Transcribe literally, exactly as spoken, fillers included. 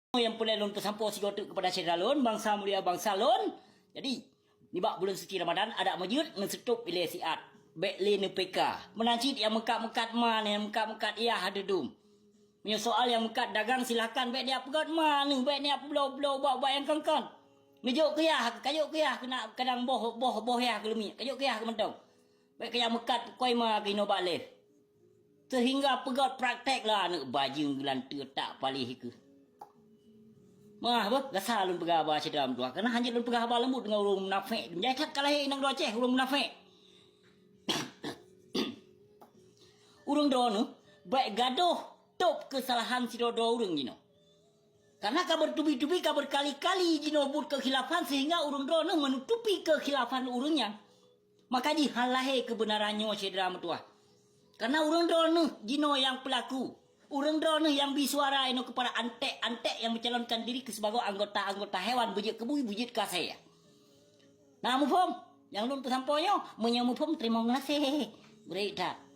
Nyang peureulée lôn peusampoe sigoe teuk keupada syedara lôn, bansa mulia bansa lôn. Jadi, nibak buleuen suci Ramadan, adak meujeuet neuseutôb ilée siat. Bék lé neupeka. Meunan cit nyang meukat-meukat ma, nyang meukat-meukat yah deudum. Meunyoe soal nyang meukat dagang, silahkan bék neujak peugét ma neuh, bék neujak peubloe-bloe ubak-ubak nyang kon-kon. Neujok keu yah, kajok keu yah keunak kadang boh, boh, boh yah keu leumiek. Kajok keu yah keu mantong. Bék keu nyang meukat pukoi ma keu inoe bak lé. Seuhingga peugét praktek lah aneuëk bajeueng geulanteue tak paléh keuh. Mah beuh, gasa lôn peugah haba syedara meutuah. Karena hanjeuet lôn peugah haba leumbut deungon ureuëng munafék. Jai that ka lahé inong dua Aceh ureuëng munafék. Ureuëng droeneuh bék gadôh tôb keusalahan sidroe-droe ureuëng jinoe. Karena ka bertubi-tubi, ka berkali-kali jinoe buet keukhilafan sehingga ureuëng droeneuh menutupi keukhilafan ureuëng nyan. Maka jih han lahé keubeunaran nyoe syedara meutuah. Karena ureuëng droeneuh jinoe nyang peulaku. Ureuëng droeneuh nyang bi suara inoe keupada antek-antek nyang mencalonkan diri keu sibagoe anggota-anggota hewan beujeuet keubui, beujeuet keu asèe. Na muphom? Nyang lôn peusampoe nyoe, meunyoe muphom, teurimong gaséh. Bri that.